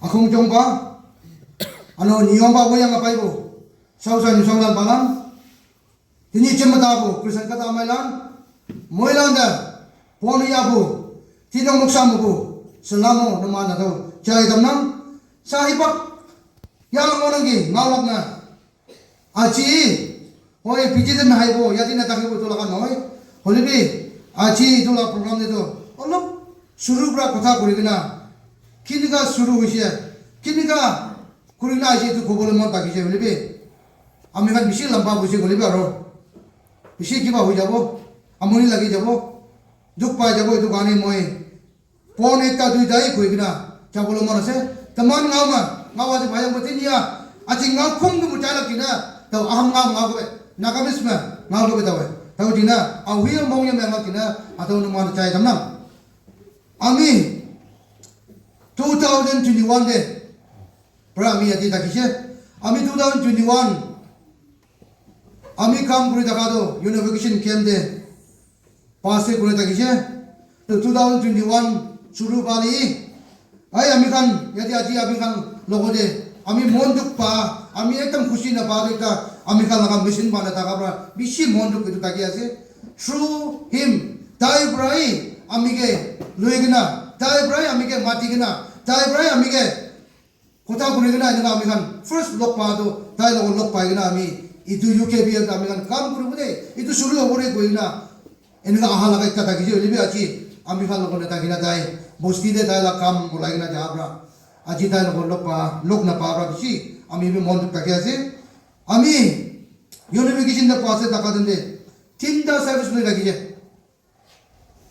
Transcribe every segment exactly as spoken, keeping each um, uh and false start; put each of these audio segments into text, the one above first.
Khung chong ba, ano niyom ba woyang apai bo, sau sa nyusang lan balang, tini chem mata bo, Christian kata amai lan, moi lan da, pon ya bo, tinong muksa mo bo, salamo nama na do, chai dam nang, sa hipak, ya lang mo nang gi, ngau lak na, Aji, hoi, P G de nahaibo, yate natakhibo etu laga nohoi. Hoilebi, aji etu la program de toh olop shuru pra kotha kuri kena, kinika shuru hoise, kinika kuri kena aise etu kobole mon thakise hoilebi. Ami khan bishi lamba hoise hoilebi aro bishi kiba hoi jabo, amoni lagi jabo, dukh pai jabo, etu karne moi Pon ekta duita hi koi kena jabo le mon ase. Taman ngao ma, ngao ase bhai ang bati niya. Aji ngao khum tu mutai lak kena, tau aham ngao ngao kobe. Nagamese ma ngao kobe tau. Tau dina, awi ang mong ya ma ngao kena, atau nu man chai tam na. Ami two thousand twenty-one de, pra ami yati takise. Ami two thousand twenty-one, ami kam kuri taka to, unification camp de, Pass kuri thakishe. To two thousand twenty-one shuru pali. Ai ami khan yate aji ami khan logote ami mon dukh pa, ami ekdam khushi na pa ekta ami khan laga mission bana thaka pra bishi mon dukh etu thaki ase. Through him, tai pra hi ami ke loi kena, tai pra hi ami ke mati kena, tai pra hi ami ke Kotha kuri kena eneka ami khan first log pa tu tai logot log pai kena ami etu U K B L te ami khan kam kuribo de, etu shuru hobo de koi kena eneka aha laga ekta thakishe hoile bi aji ami khan logot nathaki na tai bosti de tai la kam ulai kena ja pra aji tai logot log pa, log napa pra bishi ami bi mon dukh thaki ase. Ami unification de pass de thaka din de tinta service loi thakishe.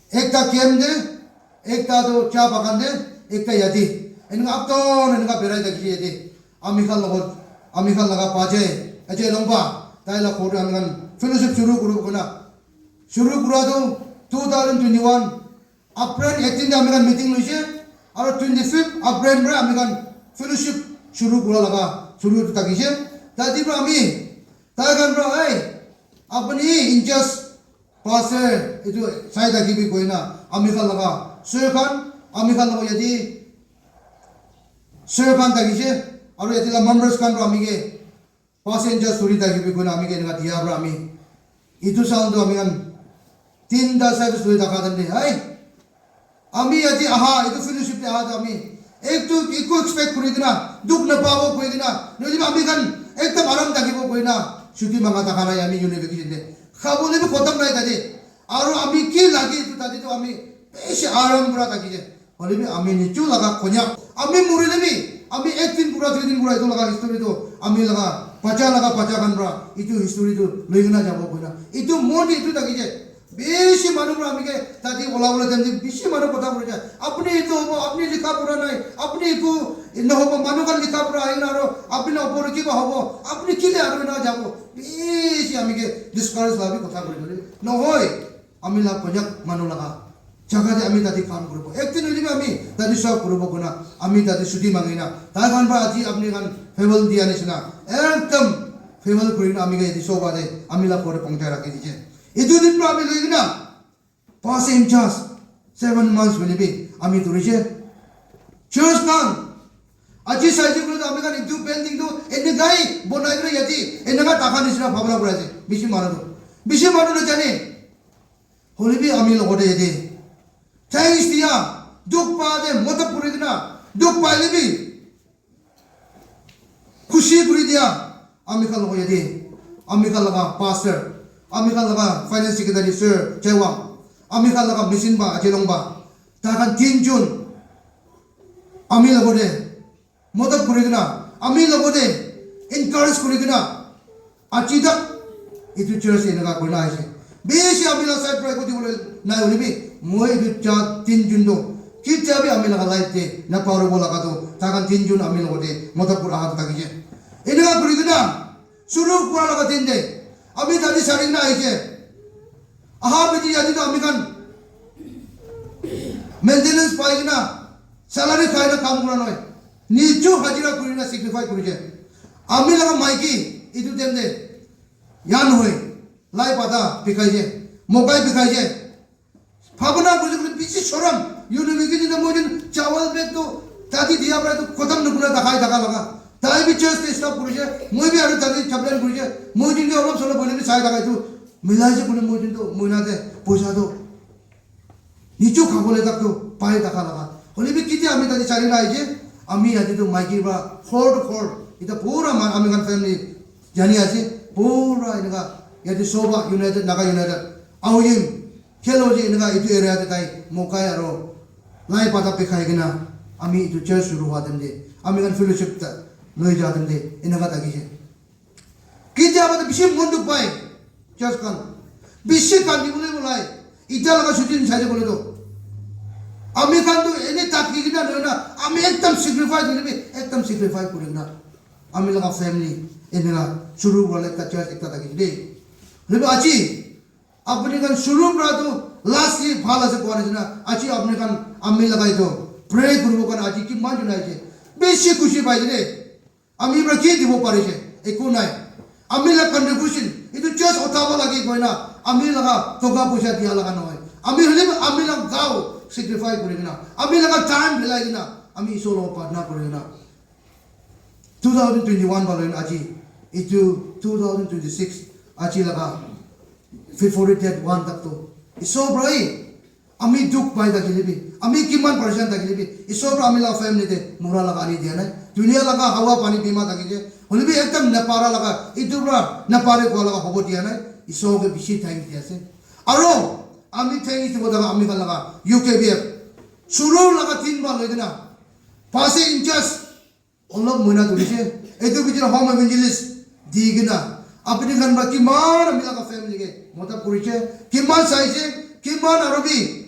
Ekta camp de, ekta tu cha bagan de, ekta yate. Eneka up down eneka berai thakishe yate. Ami khan logot, ami khan laga pajai, Ajay Longpa, tai la khor de ami khan fellowship shuru kuru kena. Shuru kura tu two thousand twenty-one April eighteen de ami khan meeting loise. Aro twenty-fifth April pra ami khan fellowship shuru kura laga shuru thakishe. Tati pra ami, tai khan pra, "Hey, apni in charge Pastor, etu sai thaki bi koina, ami khan laga, sir khan, ami khan laga yate, sir khan thakishe, aru yate la members khan pra ami ke, passenger suri thaki bi koina, ami ke eneka diya pra ami. Etu sound tu ami khan, tinta service loi thaka time te, hai, Ami yate aha, etu fellowship te aha tu ami ektu eku expect kuri kena, dukh napabo koi kena, nohole bi ami khan ekdam aram thakibo koi kena, chuti manga thaka nai ami unification te. Khabole bi khotom nai tate. Aru ami ki lage etu tate tu ami bishi aram pura thaki je. Hoile bi ami nichu laga konyak. Ami murile bi, ami ek din pura, dui din pura etu laga history tu, ami laga bacha laga bacha khan pura, etu history tu loi kena jabo koi kena. Etu mon te etu thaki je. Bishi manu pra ami ke tate ola ola time te bishi manu kotha kuri jai. Apni etu hobo, apni likha pura nai, apni eku nohobo, manu khan likha pura ahi na aro apni la opor te kiba hobo, apni kile aro na jabo. Bishi ami ke discourage la bi kotha kuri kuri. Nohoi, ami la konyak manu laga jaga te ami tate kam kuribo. Ek din hoile bi ami tate serve kuribo koi kena, ami tate chuti mangi na. Tai khan pra aji apni khan farewell dia nishina. Ekdam farewell kuri kena ami ke yate soba te ami la ghor te pahunchai rakhi dije. Etu din pra ami loi kena pastor in charge seven months hoile bi ami dhurishe. Church khan aji saise koile toh ami khan etu building toh enekai bonai kena yate eneka thaka nishina bhabna kuri ase. Bishi manu toh, bishi manu toh jane. Hoile bi ami logote yate thanks dia, dukh pa te madad kuri kena, dukh paile bi Khushi kuri dia, ami khan logo yate, ami khan laga pastor, ami khan laga finance secretary sir Jaiwang, ami khan laga mission ba Ajelong ba, tai khan tinjun ami logote madad kuri kena, ami logote encourage kuri kena, aji tak etu church eneka kurina aise. Bishi ami la side pra eku dibole nai hoile bi, moi etu cha tinjun toh ketia bi ami laga life te napahoribo laga toh, tai khan tinjun ami logote madad kura aha thakishe. Eneka kuri kena shuru kura laga din te ami tate sari kena aise. Aha piti yate toh ami khan maintenance pai kena salary khai na kam kura nohoi. Niju hajira kuri na sacrifice kuri je. Ami laga maiki etu time te yan hoi, lai pata bikai je, mokai bikai je. Bhabna kuri kuri bishi shorom. Yunu miki ni mo jin chawal bag to Tadi dia pra tu khotam nukuna dakhai dakha laga. Tai bi church te stop kurishe, moi bi aru tadi chaplain kurishe, moi jin ke olop solop hoile bi sai dakha tu milai je kule moi jin tu moi na de poisa tu nichu khabole tak tu pai dakha laga. Hoile bi kiti ami tadi chari na aije, ami yate tu maiki pra khor to khor, ita pura man ami kan family jani ase, pura eneka yate soba United, Naga United, Aoyim, Khelo je eneka itu area te tai mokai aro lai pata pekhai kena ami itu church shuru hua time te ami khan fellowship ta loi ja time te eneka thakishe. Ketia ba bishi mon dukh pai church khan bishi kandi bole bolai ita laga shooting sai bole to ami khan to ene tak ki kena loi na ami ekdam sacrifice kuri bi ekdam sacrifice kuri na ami laga family eneka shuru wala ekta church ekta thakishe de. Lebe aji Apni khan shuru pra tu last ye bhal ase koa nishina. Aji apni khan ami lagai to pray kuribo karne aji kiman jona ase. Bishi khushi paise de. Ami pra ki dibo parise? Eku nai. Ami la contribution, itu church uthabo lage koina, ami laga toka poisa dia laga nohoi. Ami hoile bi ami laga gao sacrifice kuri kena, ami laga time bilai kena, ami Isor logot prarthana kuri kena. Two thousand twenty-one ba loina aji, itu two thousand twenty-six aji laga February date one tak to Isor pra hi ami dukh pai thakile bi, ami kiman paresan thakile bi, Isor pra ami laga family te mura laga ani dia nai. Dunia laga hawa pani bima thakile, hoile bi ekdam napara laga, itu pra napare koa laga hobo dia nai. Isor ke bishi thank dia ase. Aro ami thank dibo laga ami khan laga U K B F, shuru laga din ba loi kena, pastor in charge, olop moina tulishe, etu bichara home evangelist di kena, apni khan pra kiman ami laga family ke madad kurishe, kiman saishe, kiman aro bi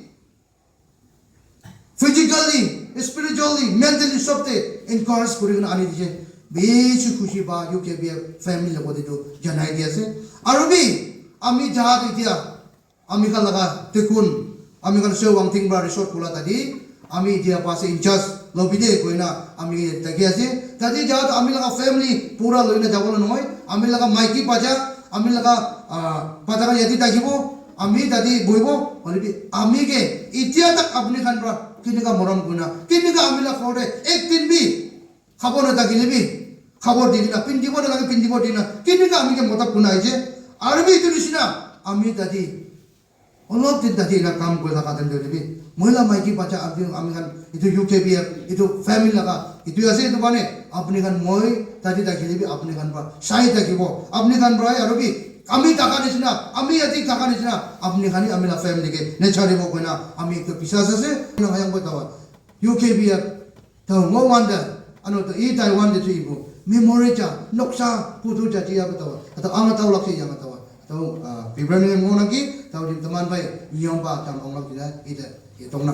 physically, spiritually, mentally sob te encourage kuri kena ani dishe. Bishi khushi pa U K B F family logot te tu janai di ase. Aro bi ami jaga tu etia Ami khan laga tekun, ami khan Seo Wangting pra resort khula tadi, ami etia pa ase in charge lobi de koina ami thaki ase. Tadi jaga tu ami laga family pura loina jabo la nohoi, ami laga maiki bacha, ami laga ah, bacha khan yate thakibo, ami tadi bohibo, hoile bi ami ke etia tak apni khan pra kinika morom kurina, kinika ami laga ghor te ek din bi khabo nathakile bi, khabo di kena, pindibo nalage pindibo di kena, kinika ami ke madad kurina aise. Aru bi etu nishina, ami tadi olop din tadi ena kam kuri thaka time te hoile bi, mohila maiki bacha ami, ami khan etu U K B F, etu family laga, etu ase etu karne, apni khan moi tadi thakile bi, apni khan pra sai thakibo, apni khan pra aru bi, ami thaka nishina, ami yate thaka nishina, apni khan hi ami la family ke nacharibo koina, ami ekta biswas ase, na hayang ko tawa, U K B F, Tau ngo wanda, ano to i tai wanda tu ibu. Memory cha, noksa, putu cha chi ya batawa. Atau anga tau laksi ya batawa. Atau, ah, February mo naki, tau dim teman bai, nyom ba, tam ong lak dina, ida, itong na.